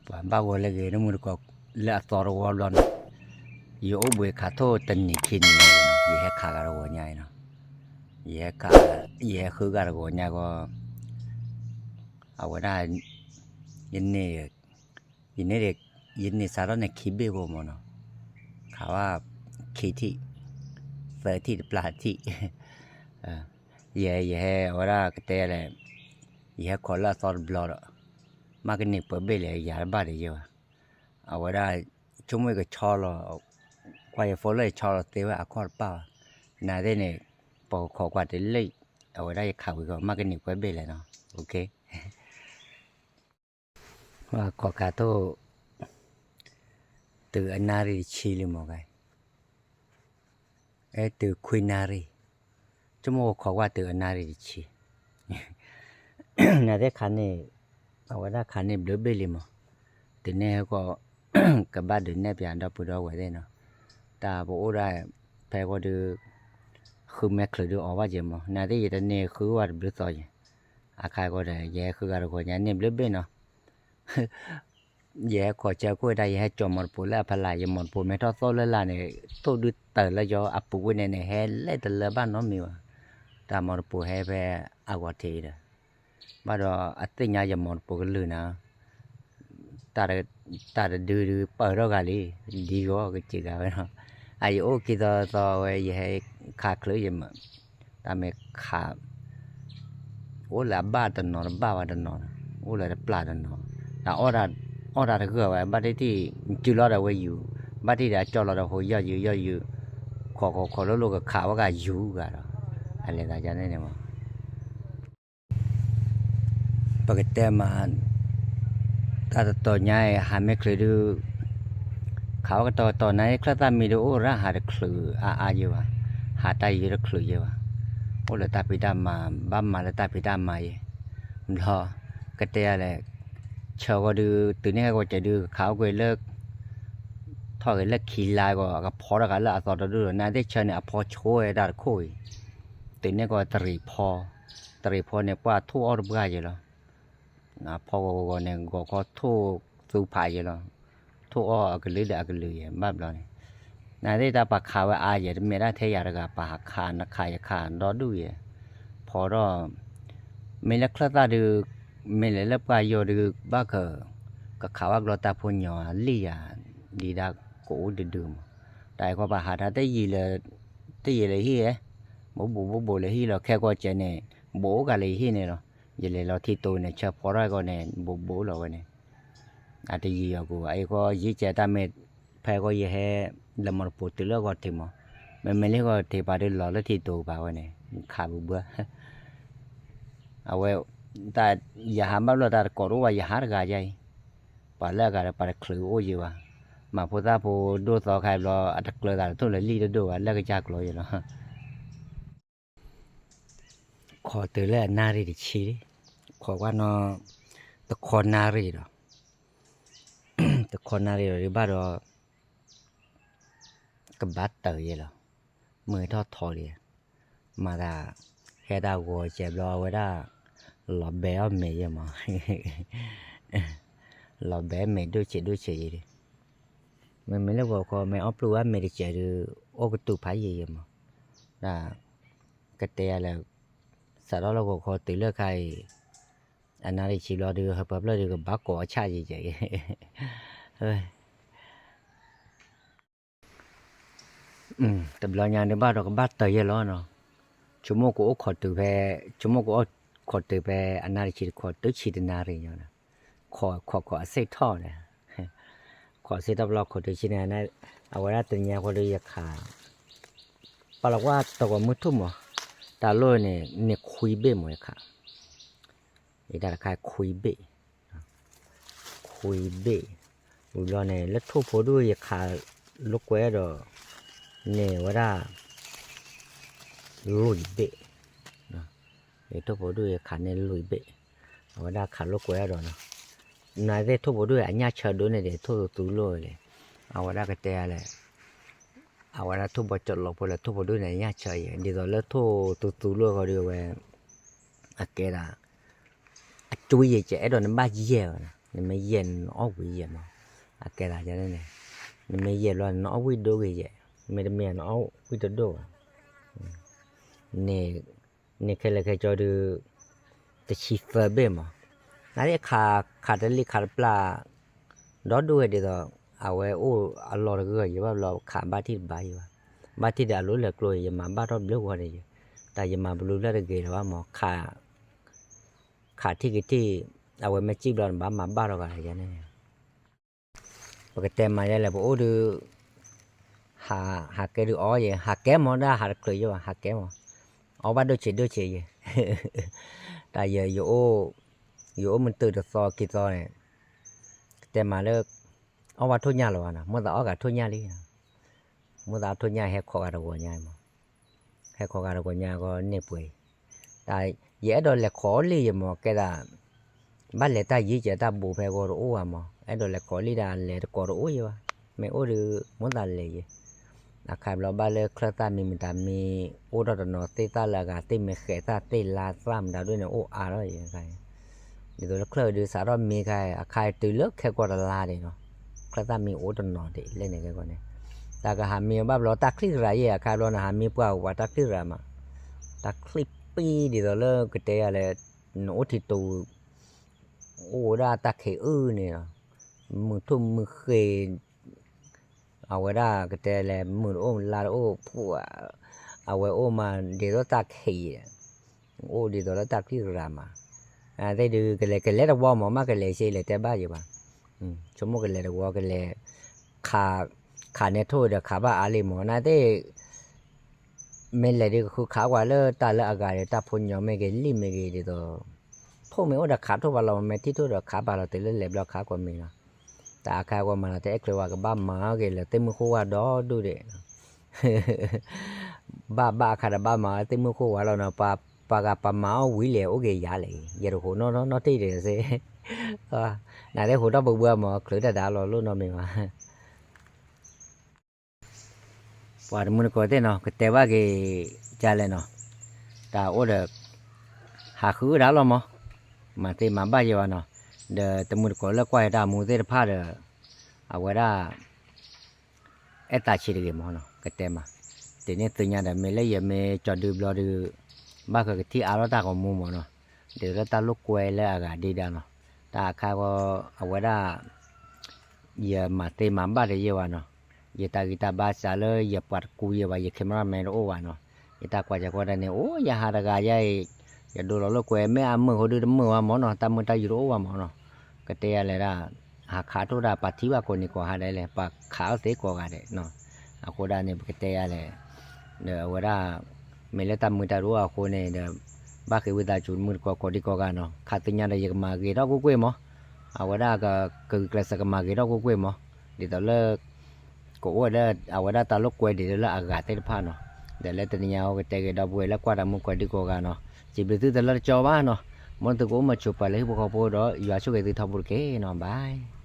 ပှၤဘၣ်ဂီၤလၢဂ့ၤ နမုၢ်တကိး လၢအသီတဝီဘျီနီၤ, ယအိၣ်ဘှံးခးထိၣ်တနံၤခံနံၤလီၤ, ယဟဲခးဂၤတဂီၤညါအံၤနီၤ, ယဟဲခး, ယဟဲဃုဂၤတဂီၤညါဂီၢ်, အဝဲဒၣ်, ယန့ၢ်, ယန့ၢ်, ယန့ၢ်စးထီၣ်န့ၣ်ခံဘ့ၣ်ဖိမးနီၤ, ခးဝဲ, ခံထံၣ်, သၢထံၣ်တပျၢ်ထံၣ်, ယဲ ယဟဲအဝဲဒၣ်ကတဲလဲၣ်, ယဟဲခိးလၢအသီတဘျီဒီး, မ့ၢ်ကန့ၢ်ပှဲၤဘ့ၣ်လဲၣ်ယၤတဘၣ်ဒီးယဲဘၣ်, အဝဲဒၣ်, ဆိကမိၣ်ကဆီလီၤ, ကွၢ်ယဖိလၢယဆီလီၤသ့ဝဲအခီၣ်တပၢ်ဘၣ်, နာ်သ့ၣ်န့ၣ်, ပကခိးကွၢ်တလၢ, အဝဲဒၣ်ယခးဝံၤကီး မ့ၢ်ကန့ၢ်ပှဲၤဘ့ၣ်လဲၣ်နီၤ, ခိးကးထိၣ်, တုၤအနၣ်ရံၣ်တဆံလံမးကဲ အဲ တုၤခွံနၣ်ရံၣ်, ဆိကမိၣ်ခိးကွၢ်တုၤအနၣ်ရံၣ်တဆံ, နာ်သ့ၣ်ခးန့ၢ်, အဝဲဒၣ်ခးန့ၢ်ဘျုးဘ့ၣ်လံမး, တုၤန့ၣ်ဟဲကီး, ကဘၣ်ဒုးနဲၣ်ပၠးဒီပုၢ်ဒီဝဲၢ်သ့ၣ်နီၤ, တၢ်ပအိၣ်ဒၣ်, ဖဲဃီဒုး, ဃုမဲာ်ချုးဒုးအီၤဘၣ်က့ၤမး နာ်သ့ၣ်ယတန့ၢ်ဃုဝဲတဘျုးသီယဲ, အခါဃီဒီး ယဟဲဃုဂၤတဂီၤညါန့ၢ်ဘျုးဘ့ၣ်နီၤ ယဟဲခိးဆၢခိၣ်ဒၣ် ယဟဲကၠီၤမီၢ်တပိၤလၢအဖီလာ် ယမီၢ်တပိၤမ့ၢ်ထီၣ်သိၣ်လၢ်လၢ်န့ၣ် သိၣ်ဒုးတၢၢ်လၢယအပူၤဝဲန့ၣ်န့ၣ် ဟဲလဲၤတလၢဘၣ်နီတမံၤဘၣ်, တၢ်မီၢ်တပိၤဟဲဖဲအဂီၤထံးဒီး, ဘၣ်ဒီးအသ့ၣ်ညါယမီၢ်တပိၤကလုၢ်နၤ တၢ်တဒုဒုးပၢၢ်ထီၣ်ဂၤလံ, ဒ်ဂီၤကစံးဂၤဝဲနီၤ, အယအိၣ်ခံသီသီဝဲ ယဟဲခးချုးယမး, တၢ်မ့ၢ်ခး အိၣ်လၢအဘၣ်တနီၤတဘၣ်ဝဲတနီၤ, အိၣ်လၢတပျၢ်တနီၤ, တၢ်အီၣ်တၢ်တဂၢၢ်ဝဲ ဘၣ်တထံၣ်, စုလီၤဒီးဝဲယူၤ, ဘၣ်တထံၣ်ဒီးအကၠီလီၤဒီးဟိယီၢ်ယူၤ ယီၢ်ယူၤ, ခိးခိးခိးလိၣ်လိၣ်ကခးဝဲဂၤယူၤဂၤဒီး, အလဲၤသးန့ၣ်န့ၣ်မး ပကတဲမး, တၢ်တတီၤညါအံၤ ဟးမ့ၢ်ချုးဒုး, ခးဝဲကတီၤကတီၤနၤ ချၢၣ်သၣ်မံၤဒုးအိၣ်ရၣ်ဟးတချုးအါအါယဲဘၣ်, ဟးတၢ်ယံၤတချုးယဲဘၣ်, အိၣ်လၢတၢ်ဖံးတၢ်မၤ, ဘၣ်မၤလၢတၢ်ဖံးတၢ်မၤယဲ, ဘျီ, ကတဲယၤလဲၣ်, ဆၢဃီဒုး တုၤန့ၣ်ဟဲကီးကဲဒုး ကခးအိၣ်ကွံာ်လၢ ထီၣ်က့ၤလၢခံလါဂီၤ အကဖီထီၣ်ဃာ်လၢအသီတဒူၣ်ဒီး နာ်သ့ၣ်ဆၢန့ၣ် အဖီဆိဝဲဒၣ်တခိၣ်အံၤ, တုၤန့ၣ်ကီးတရံးဖီ, တရံးဖီန့ၣ် ပှၢ်ထိၣ်အီၣ်တပှၢ်ယဲလီၤ, ဖီဂီၤဂီၤဂီၤန့ၣ် ဂီၤခီထိၣ်သူဖးယဲလီၤ, ထိၣ်အီၣ်အကလုာ်ဒီးအကလုာ်ယဲ ဘၣ်ဘျီန့ၣ်, နာ်သ့ၣ်တၢ်ပှၤခးဝဲအါယဲ တမ့ၢ်ဒၣ်ထဲယၤတဂၤ ပှၤဟးခးနခးယခးဒီဒူၣ်ယဲ, ဖီထီၣ် မ့ၢ်လၢချၢၣ်သၣ်ဒုး, မ့ၢ်လဲၤလၢပှၢ်ယိာ်ဒုး ဘၣ်က, ကခးဝဲကျီတၢ်ဖိညီလံယၤ, ဒ်ဒၣ်ကအိၣ်ဒုးဒုးမး, တၢ်အံၤခီပှၤဟးထါတယံာ်လၢ, တယံာ်လၢဟံၣ်ဧဲ, ဘိးဘိးဘိးဘိးလၢဟံၣ်လီၤ ခဲကီၢ်ကဲန့ၣ်, ဘိးအိၣ်ကးလၢယဟံၣ်န့ၣ်လီၤ, ယလဲၤလီၤထံတိၤန့ၣ် ဆၢဖီထီၣ်ကီးန့ၣ် ဘိးဘိးလီၤဝဲန့ၣ်, အတယံာ်အီၤကူ, အအံၤဃီယံာ်ကဲတၢ်မ့ၢ်, ဖဲဃီယဟဲ, လၢမီၢ်တပိၤတုၤလၢဂီၤထံးမး, မ့မ့ၢ်လၢဂီၤထံးပှၤဒုးလီၤလၢထံတိၤပာ်ဝဲန့ၣ်, ခးဘုဘှၢ အဝဲ, တၢ်, ယဟးဘၣ်ဘျီတၢ်တကိးတအိၣ်ဘၣ် ယဟးတဂၤယၤအံၤ, ပှၤလၢအဂၤဒီးပှၤတချုးအိၣ်ယံၤဘၣ်, မၤဖိသၣ်ဖိဒိၣ်သီခါဘျီ အတကျၢၤသးတထိၣ်လၢလံၣ်တဒိၣ်ဘၣ် လၢကစၢ်ကျိၤယဲလီၤ ခိးတုၤလၢအနၣ်ရံၣ်တဆံလံ, ခိးကွၢ်နီၤ, တခီနၣ်ရံၣ်ဒီး, တခီနၣ်ရံၣ်ဒီးဒုးဘၣ်ဒီး, ကဘၣ်တၢၢ်ယဲလီၤ, မုၢ်ထီၣ်ထီလံ, မၤသး, ဟဲတၢ်ဂီၤစဲးဘျီအဝဲဒၣ်, လီၤဘဲအီၣ်မ့ၤယဲမး, လီၤဘဲမ့ၤဒိၣ်ဆံးဒိၣ်ဆံးယဲ, မ့မ့ၢ်လၢဂီၤခီမ့ၢ်အီၣ်ပျုၢ်ဝဲမ့ၤတစဲးဒုး, အိၣ်ကတူာ်ဖးယံာ်ယဲမး, ဒ်, ကတဲယၤလၢ, စးထီၣ်လၢဂီၤခီတုၤလၢခါအံၤ, အနၣ်ရံၣ်ဆံဘျီဒုး ဟၢဖၢဖျၢၣ်ဒုးကဘၣ်ကိးအဆၣ်ယဲယဲ တဘျီညါဒုးဘၣ်ဒီးကဘၣ်တၢၢ်ယဲလီၤနီၤ, ဆိကမိၣ်ကအိၣ်ခိးတုၤဖဲ, ဆိကမိၣ်ကအိၣ်ခိးတုၤဖဲ, အနၣ်ရံၣ်ဆံတခီတုၤဆံတနၣ်ရံၣ်ညါ, ခိးခိးခိးအစ့ၣ်ထီၣ်န့ၣ်, ခိးစ့ၣ်ထီၣ်ဘျီခိးတုၤဆံန့ၣ်, အဝဲဒၣ်တနံၤညါဃီဒုးယခး, ပာ်လီၤကွၢ်တဂီၤမုၢ်ထူၣ်မး, တၢ်လိၣ်န့ၣ်န့ၣ်ခွံဘ့ၣ်မးယခး, ယတၢ်တခါခွံဘ့ၣ်, ခွံဘ့ၣ်, ဝံၤဘျီန့ၣ် လၢထိၣ်ဖိဒူၣ်ယခးလိာ်ကွဲဒီး, န့ၣ်ဝဲဒၣ်, လွံၢ်ဘ့ၣ်, ထိၣ်ဖိဒူၣ်ယခးန့ၣ်လွံၢ်ဘ့ၣ်, အဝဲဒၣ်ခးလိာ်ကွဲဒီးနီၤ, နာ်သ့ၣ်ထိၣ်ဖိဒူၣ်အညၣ်ဆၢဒိၣ်န့ၣ်ဒီးထိၣ်သူသူလိာ်လဲၣ်, အဝဲဒၣ်ကတဲလဲၣ် အဝဲဒၣ်ထိၣ်ဘီကၠီၣ်လီၤဖိလၢထိၣ်ဖိဒိၣ်န့ၣ်ညၣ်ဆၢယဲ ဒ်သိးလၢထိၣ်သူသူလိာ်ဃီဒီးဝဲ, အကဲဒၣ်, အကၠူယဲကဲအဲၣ်ဒိးန့ၣ်ဘၣ်ယဲၢ်ဝဲ, နမ့ၢ်ယဲၢ်န့ၣ် နအီၣ်ဝံၤယဲၢ်မး, အကဲသးန့ၣ်, နမ့ၢ်ယဲၢ်ဘျီန့ၣ် နအီၣ်ဝံၣ်ဒိၣ်ဂ့ၤယဲၢ်, မ့တမ့ၢ်နအီၣ်ဝံၣ်တဒိၣ်ဘၣ်, န့ၣ်ခဲလၢာ်ခဲဆ့ဒုး တဆံသၢဘ့ၣ်မး, နသ့ၣ်ခး ခးတလံၣ်ခးတပျၢ် ဒီဒိၣ်ဝဲဒ်သိး အဝဲအိၣ်အလီၢ်တဂၢၢ်ယဲၢ်ဘၣ်ဘျီ ခးဘၣ်ထံၣ်တဘၣ်ယဲၢ်ဘၣ်, ဘၣ်ထံၣ်ဒီးအလိၤလဲၤကျိယဲၢ် မၤဘၣ်ထီၣ်ဘျုးဂီၢ်န့ၣ်ယဲၢ်, တၢ်ယမၤဘျုးဖျၢၣ်တဂ့ၤလၢၤဘၣ်မး, ခးထံၣ်ကထံၣ်, အဝဲမ့ၢ်စံၣ်ဘျီန့ၣ်ဘၣ်မၤဘၣ်ထီၣ်ဂၤယဲၢ်န့ၣ် ပကတဲမၤယဲၢ်လဲၣ် ပအိၣ်ဒုး ဟးကဲဒုးအီယဲၢ် ဟးကဲမး ဒၣ်ဟးတချုးယဲၢ်ဘၣ် ဟးကဲမး, အီၣ်ဘၣ်ဒိၣ်ဆံးဒိၣ်ဆံးယဲၢ်, တၢ်ယ ယအိၣ်မုာ်တုာ်တသီခံသီန့ၣ်, ကတဲမၤလၢ အီၣ်ဘၣ်ထိၣ်ညၣ်လီၤဘၣ်နီၤ, မိၣ်သးအီၣ်ဂၤထိၣ်ညၣ်လံ, မိၣ်သးအီၣ်ထိၣ်ညၣ်ဟဲခိးဂၤတဂီၤညါမး, ဟဲခိးဂၤတဂီၤညါဂီၢ်န့ၢ်ပှဲၤအံၤ, တၢ်ယအဲၣ်ဒိးလဲၤခိးအီၣ်လံယဲၢ်မး ကဲဒၣ် ဘၣ်လဲၤတၢ်ယံၤကဲတၢ်ဘိးဖဲဂီၢ်တအိၣ်ဘၣ်မး, အဲၣ်ဒိးလဲၤခိးအီၣ်လံဒၣ်လဲၤတကိးတအိၣ်ယဲၢ်ဘၣ်, မ့ၢ်အိၣ်ဒီး မိၣ်သးလဲၤယဲၢ်, အခါဘျီဘၣ်လၢချၢၣ်သၣ်မံၤမတၤမံၤ အိၣ်ထီၣ်တနီၤ သ့ၣ်သၣ်လၢအဂၤသ့ၣ်မ့ၢ်ဃဲးသၣ်သ့ၣ်လါသၣ်မတၤဒ်န့ၣ် အိၣ်အါထီၣ်ယဲၢ်ခါအံၤ, ဒ်သိးလၢချၢၣ်ဒုးစးထီၣ်မံခါအံၤ အခါအံၤတုၤလၢခဲကိာ်တလါဒံးနီၤ, ချၢၣ်သၣ်မံၤအိၣ်တနီၤဒံးလဲၣ်န့ၣ်ခဲကိာ်န့ၣ်, တၢ်ကဟးမံဘၣ်ဘျီတၢ်ချံၣ်သရၣ်ယဲၢ် အခါဘျီန့ၣ် ဟးမံပှၢ်ပှၤတၢ်ချံၣ်သရၣ်မး, တၢ်ချံၣ်ပံဒ်သိးလၢကတဲယၤလဲၣ်, နအိၣ်ထံတဝံၤ အိၣ်ဝဲဒၣ်တၢ်ခံးအုၣ်န့ၣ်လီၤ, မုာ်ထူၣ်မုာ်ဃ့, အဝဲဒၣ်ကတဲလဲၣ် မုာ်တအိၣ်လါတအိၣ်ဖှိၣ်, အဝဲအိၣ်မးဒ်သိးတၢ်ခံး, အိၣ်ဒ်သိးလၢတၢ်ချံၣ်သရၣ်မး, သ့ၣ်ဒုးကလဲၤကလဲၤတဝီမး မ့ၢ်ကလဲၤဆ့လဲၤတဲဘၣ်ယံၤဘၣ်, ဆိကမိၣ်ကလဲၤတဝီကလဲၤ ခး ခးနဲထိၣ်ဒီးခးဘၣ်အါလံမး နသ့ၣ် မ့ၢ်လဲၤဒုးကဃုခးကွၢ်လၢတၢ်လၢအဂၤဒီး တၢ်ဖိညီမ့ၢ်ဂ့ၤ လံၣ်မ့ၢ်ဂ့ၤဒ်သိး ထိၣ်မ့ၢ်အိၣ်ဒီးခးထိၣ်ဘၣ်လီၤ မ့ၢ်ထံၣ်ထိၣ်ဒီးခးဘၣ်လီၤ တုၤလၢလဲၤဘျီခးကွၢ်မ့ၢ်လီၤ, တၢ်အခါကွၢ်မၤလီၤ တအဲၣ်ချုးဝဲကဘၣ်မၤအီၤက့ၤလၢသ့ၣ်မုၢ်ဃိၣ်ဝါဒီဒူၣ်ဒံး ဘၣ်ဘၣ်အခါဒီးဘၣ်မၤသ့ၣ်မုၢ်ဃိၣ်ဝါလီၤနီၤ ပှၤဂၤပမၤအီၣ်ဝံၤလဲၣ် အိၣ်က့ၤယၤလဲၣ် ယတဟူးနီၢ်နီၢ်တ့ၢ်ဒံးစ့ၢ်, နသ့ၣ်ဟူးထီၣ်ပှဲၤပှဲၤမး ချုးတၢ်ဒါလီၤလိၣ်နီတမံၤဘၣ် ပှၤတမုၢ်တကိးသ့ၣ်နီၤ ကတဲဘၣ်က့ၤဒ်လဲၣ်နီၤ, တၢ်အိၣ်ဒီး ဟးဃုဒၣ်လီၤမး, မၤသ့မၤဘၣ်ယဲၢ်ဘၣ်နီၤ, ဒီးတမုၢ်တကိးလၢကွၢ်ယတၢ်မူသ့ၣ်တဖၣ်ဒီး အဝဲဒၣ် အဲၣ်သးဆံးတဂ့ၤမးနီၤ ကတဲမး, တုၤန့ၣ်သ့ၣ်ညါဒီး မ့ၢ်လၢယမ့ၢ်ကၠီၤဒုဘျီဒုး ဘၣ်ဃးကထံၣ်အါထီၣ်တၢ်ဂီၤမူမးနီၤ, ဒ်သိးလၢတၢ်လိာ်ကွဲလၢအဂၤဒံးဒၣ်နီၤ, တၢ်အခါဃီ အဝဲဒၣ် ယမၤသ့မၤဘၣ်တယဲၢ်ဘၣ်နီၤ, ယတၢ်ဂံၢ်တၢ်ဘါစးလၢယပှၤတကူယဲၢ်ဘၣ် ယ cameraman တအိၣ်ဘၣ်နီၤ, ယတၢ်ကွၢ်စၢၤကွၢ်တၢ်န့ၣ် အိၣ်ယဟးတဂၤယါအံၤ, ယဒိလီၤလိာ်ကွဲ မ့ၢ်အမုာ်ဃိဒုတမုာ်ဘၣ်မးနီၤ တၢ်မုာ်တၢ်ယူၤတအိၣ်ဘၣ်မးနီၤ, ကတဲယၤလဲၣ်ဒၣ် ဟးခးထိၣ်ဒၣ်ပှၤထံၣ်ဘၣ်ကိးနံၤကိးဟါဒဲးလဲၣ် ပှၤခးအီၣ်သ့ကိးဂၤဒဲးနီၤ, အဃိဒၣ်န့ၣ် ပကတဲယၤလဲၣ်, ဒီးအဝဲဒၣ် မ့ၢ်လၢတၢ်မုာ်တၢ်ဒိၣ်အဃိန့ၣ်ဒီး ဘၣ်ဃ့ဝံသးစူၤတမုၢ်တကိးကိးဒံကိးဂၤနီၤ, ခါသ့ၣ်ညါဒီးယကမၤဂ့ၤထီၣ်ကွ့ၢ်ကွ့ၢ်မး, အဝဲဒၣ်ကဂုာ်ကျဲးစၢးကမၤဂ့ၤထီၣ်ကွ့ၢ်ကွ့ၢ်မး, ဒ်သိးလၢ ကအိၣ်ဝဲဒၣ်အဝဲဒၣ်တၢ်လိာ်ကွဲဒ်သိးလၢအဂၤသ့ၣ်တဖၣ်နီၤ, ဒီးလၢတနံၤညါအံၤကတဲဂ့ၤဒီပုၢ်ဝဲၢ်လၢကွၢ်တၢ်မူကိးဒံကိးဂၤနီၤ, စံးဘျုးသုတလၢတကၠီဘၣ်နီၤ, မ်သုကအိၣ်မုာ်ဆိးပှၤလၢဟံၣ်ဖိဃီဖိဒီး ယွၤဆိၣ်ဂ့ၤသုထီဘိတက့ၢ်နီၤ, bye.